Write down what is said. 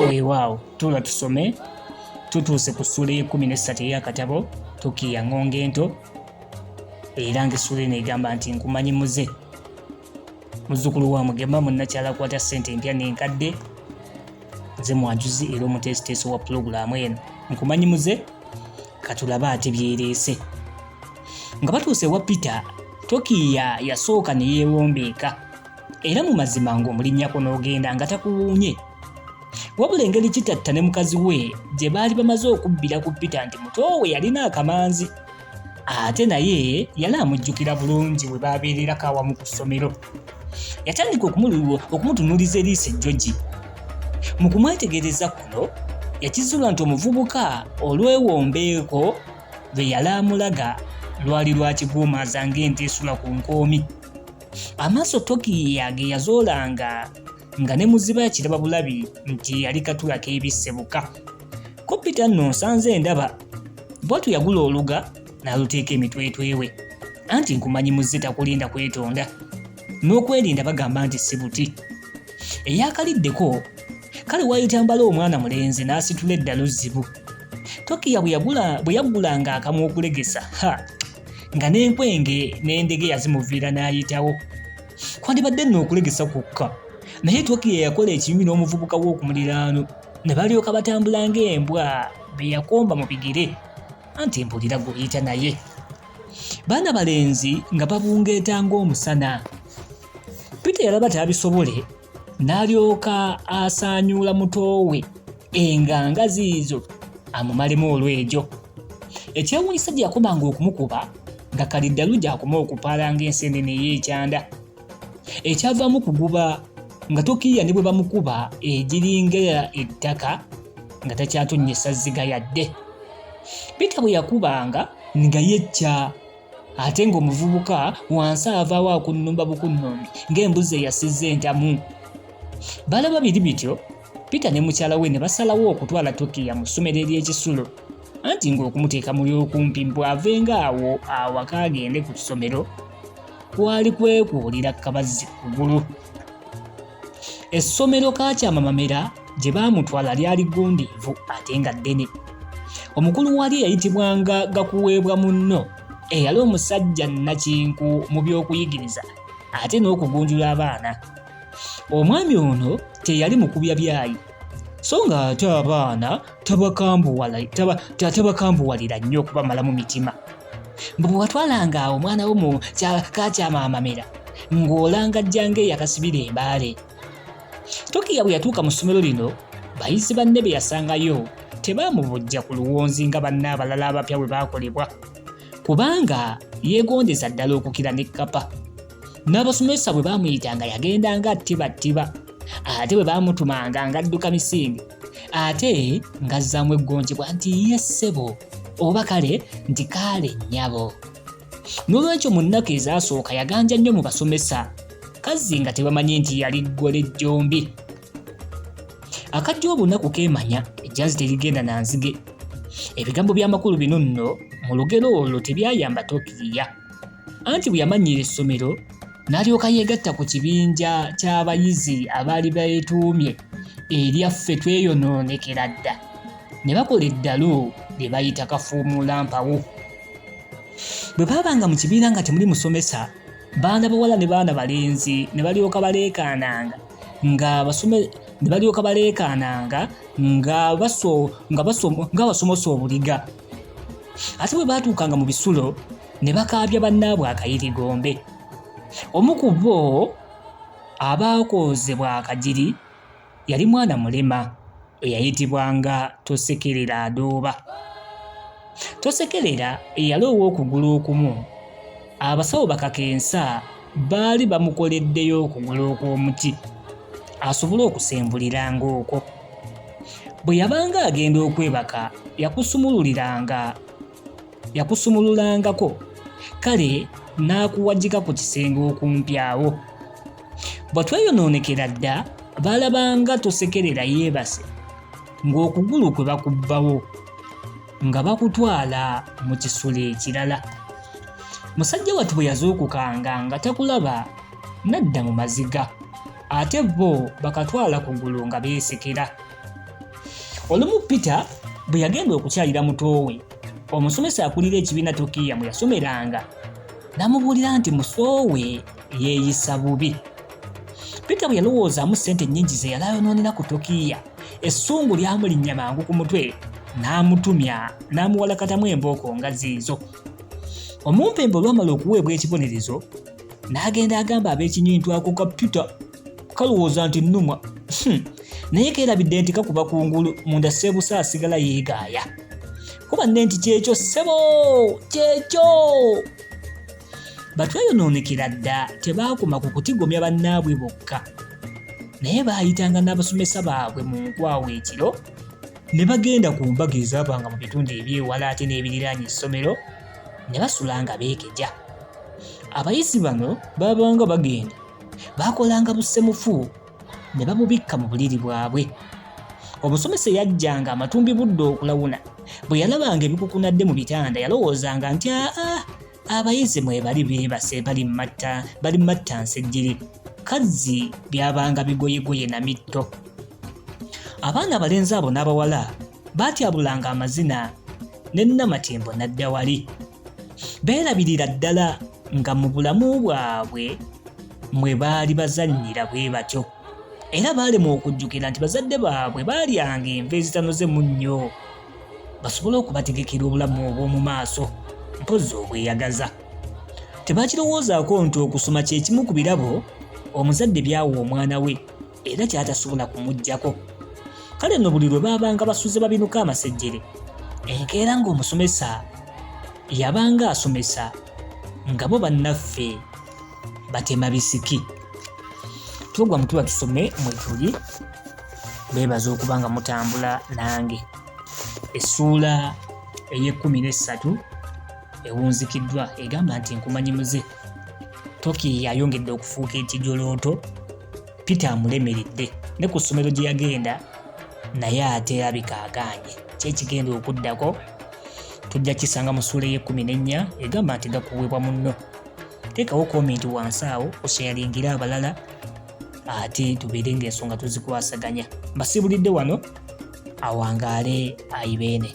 Weewaawo, tuula tusome. Tutuuse ku ssuula ey'ekkumi n'essatu ey'akatabo Tokiiya Ŋŋongo Ento, era ng'essuula eno egamba nti nkumanyi muze. Muzzukulu wa Mugema munnakyala akwata ssente empya n'enkadde. Nze mwanjuzi era omuteesiteesi wa pulogulaamu eno. Nkumanyi muze, katulabe ate byereese. Nga batuuse ewa Peter, Tokiiya yasooka ne yeewombeeka era mu mazima ng'omulinnyako n'ogenda nga takuwuunye. Wabula engeri Kitatta ne mukazi we gye baali bamaze okubbira ku Peter nti muto we yalina akamanzi ate naye yali amujjukira bulungi we baabeererako awamu ku ssomero. Yatandika okumutunuuliza eriiso ejjogi. Mu kumwetegereza kuno yakizuula nti omuvubuka olwewombeeko lwe yali amulaga lwali lwa kiguumaaza ng'ente esula ku nkoomi. Amaaso Tokiiya ge yazoolanga nga ne muziba yakiraba bulabi nti yali katula keebisse buka. Ko Peter nno nsanze ndaba. Bwatyo yagula oluga n'aluteeka emitwetwe we. Anti nkumanyi muzze takulinda kwetonda. N'okwerinda bagamba nti si buti. Eyakaliddeko kale waayita mbala omwana mulenzi n'asitula eddalu zzibu. Tokiya bwe yaggulanga akamwa okulegesa ha nga n'enkwenge n'endege yazimuviira n'ayitawo. Kwandibadde nno okulegesa kwokka naye Tokiya yakola ekinywi n'omuvubuka w'okumuliraano ne balyoka batambula ng'embwa be yakomba mu bigere anti mpulira gw'oyita naye. Baana balenzi nga babungeeta ng'omusana. Peter yalaba taabisobole n'alyoka asaanyuula muto we enganga ziizo amumalemu olwejo. Ekyewuunyisa gye yakomanga okumukuba nga kaliddalu gy'akoma okupaala ng'enseenene ey'ekyanda. Ekyavaamu kuguba nga tokiiya ne bwe bamukuba egiringa ettaka nga takyatonnyesa zziga yadde. Peter bwe yakubanga nga yecca ate ng'omuvubuka wansi avaawo akunnumba bukunnumbi ng'embuzi eyasizza entamu. Balaba biri bityo, Peter ne mukyala we ne basalawo okutwala Tokiya mu ssomero ery'ekisulo anti ng'okumuteeka mu ly'okumpi mbu avenga awo awaka agende ku ssomero kwali kwekuulira kabazzi kugulu. Essomero Kakyamamamera gye baamutwala lyali ggundiivu ate nga ddene. Omukulu waalyo yayitibwanga Gakuweebwa Munno eyali omusajja nnakinku mu by'okuyigiriza ate n'okugunjula abaana. Omwami ono teyali mukubya byayi so ng'ate abaana tabakambuwalira nnyo okubamalamu mitima. Mbu bwe watwalanga omwana wo mu Kakyamamamera ng'olangajja ng'eyakasibira embaale. Tokiya bwe yatuuka mu ssomero lino, bayizi banne be yasangayo tebaamubujja ku luwonzi nga banne abalala abapya bwe baakolebwa, kubanga yeegondeza ddala okukira ne kkapa. N'abasomesa bwe baamuyitanga yagendanga attibattiba, ate bwe baamutumanga ng'adduka misinde, ate ng'azzaamu eggonjebwa nti ye ssebo oba kale nti kaale nnyabo. N'olwekyo mu nnaku ezasooka yaganja nnyo mu basomesa, kazzi nga tebamanyi nti yali ggole jjombi. Akajja obunaku keemanya, ejjazi terigenda na nzige. Ebigambo by'amakulu bino nno mu lugero olwo tebyayamba Tokiiya. Anti bwe yamanyiira essomero n'alyoka yeegatta ku kibinja ky'abayizi abaali beetuumye eryaffe tweyonoonekera dda ne bakola eddalu lye bayita kafuumuulampawu. Bwe baabanga mu kibiina nga temuli musomesa, baana bawala ne baana balenzi ne balyoka baleekaananga nga basome ne balyoka baleekaananga nga baso nga basomo nga basomosa obuliga. Ate bwe baatuukanga mu bisulo ne bakaabya bannaabwe akayirigombe. Omu ku bo abaakoozebwa akagiri yali mwana mulema eyayitibwanga Tosekerera Adooba. Tosekerera eyali ow'okugulu okumu, abasawo bakakensa baali bamukoleddeyo okugulu okw'omuti asobole okusembuliranga okwo. Bwe yabanga agenda okwebaka yakusumululangako kale n'akuwagika ku kisenge okumpi awo. Bwe tweyonoonekera dda baalabanga Tosekerera yeebase ng'okugulu kwe bakubbawo nga bakutwala mu kisulo ekirala. Musajja wattu bwe yazuukukanga nga takulaba n'adda mu maziga ate bo bakatwala kugulu nga beesekera. Olumu Peter bwe yagenda okukyalira muto we, omusomesa akulira ekibiina Tokiya mwe yasomeranga n'amubuulira nti muso we yeeyisa bubi. Peter bwe yalowoozaamu ssente nnyingi ze yali ayonoonera ku Tokiya, essungu lyamulinnya mangu ku mutwe n'amutumya n'amuwalakatamu embooko nga ziizo. Omumpembe olwamala okuweebwa ekibonerezo n'agenda agamba ab'ekinywi nti ako ka Peter kalowooza nti nnumwa Naye keerabidde nti kakuba ku ngulu munda sseebusa asigala yeegaaya. Kuba nne nti kyekyo ssebo kyekyo. Batweyonoonekera dda tebaakoma ku kutigomya bannaabwe bokka naye baayitanga n'abasomesa baabwe mu nkwawa ekiro ne bagenda ku mbaga ezaabanga mu bitundu eby'ewala ate n'ebiriraanye essomero ne basula nga beekeja. Abayizi bano baabanga bagenda baakolanga bussemufu ne babubikka mu buliri bwabwe. Omusomesa eyajjanga amatumbi budde okulawuna bwe yalabanga ebikukunadde mu bitanda yalowoozanga nti aa abayizi mwebali beebase bali matta bali matta nsejjere kazzi byabanga bigoyegoye na mitto. Abaana abalenzi abo n'abawala baatyabulanga amazina ne Namatimbo n'adda wali. Beerabirira ddala nga mu bulamu bwabwe mwe baali bazannyira bwe batyo era baalemwa okujjukira nti bazadde baabwe baalyanga enva ezitanoze munnyo basobole okubategekera obulamu obw'omu maaso mpozzi obweyagaza. Tebakirowoozaako nti okusoma kye kimu ku birabo omuzadde by'awa omwana we era ky'atasobola kumuggyako. Kale nno buli lwe baabanga basuze babinuka amasejjere, enkeera ng'omusomesa yabanga asomesa nga bo bannaffe batema bisiki. Twogwa mutuba tusome mwetuli beebaza okuba nga mutambula nange. Essuula ey'ekkumi n'essatu ewunzikiddwa egamba nti nkumanyi muze. Toki ayongedde okufuuka ekijolooto, Peter amulemeredde ne ku ssomero gye yagenda naye ate alabika agaanye. Ki ekigenda okuddako tujja kisanga mu ssuula ey'ekkumi n'ennya egamba nti gakuweebwa munno. Teekawo komenti wansi awo osheyaringire abalala ate tubeere ng'ensonga tuzikwasaganya. Mbasiibulidde wano awangaale ayibeene.